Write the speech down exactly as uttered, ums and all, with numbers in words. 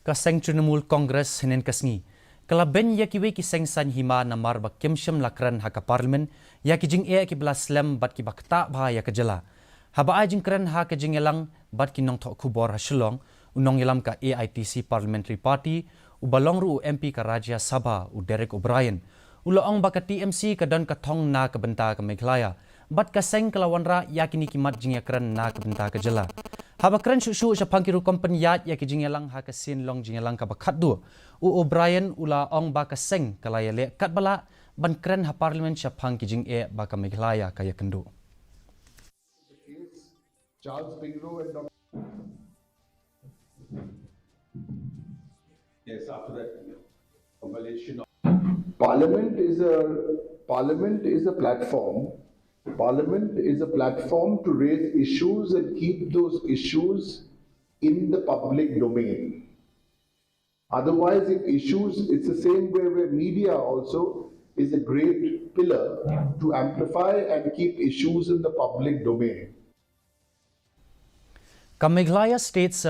Ka seng Trinamool Congress hynnin ka sngi ka la beiñ ïa kiwei ki seng saiñ hima namar ba kim shym la kren ha ka Parliament ïa ki jingeh kiba la slem bad kiba ktah bha ïa ka jylla. Haba ai jingkren ha ka jingïalang bad ki nongthoh khubor ha Shillong, u nongïalam ka A I T C Parliamentary Party, uba long ruh u M P ka Rajya Sabha, u Derek O'Brien, u la ong ba ka T M C ka don ka thong na ka bynta ka Meghalaya bad ka seng ka la wanrah ïa kine ki mat jingïakren na ka bynta ka jylla. Haba kren shuh shuh shaphang ki rukom pynïaid ïa ki jingïalang ha ka sien long jingïalang kaba khatduh, u O'Brien u la ong ba ka seng ka la ïaleh katba lah ban kren ha Parliament shaphang ki jingeh ba ka Meghalaya ka ïakynduh. Charles Pingro and Doctor Yes, after that, a Malaysian. Parliament is a Parliament is a platform. Parliament is a platform to raise issues and keep those issues in the public domain. Otherwise, if issues, it's the same way where media also is a great pillar to amplify and keep issues in the public domain. Ka Meghalaya State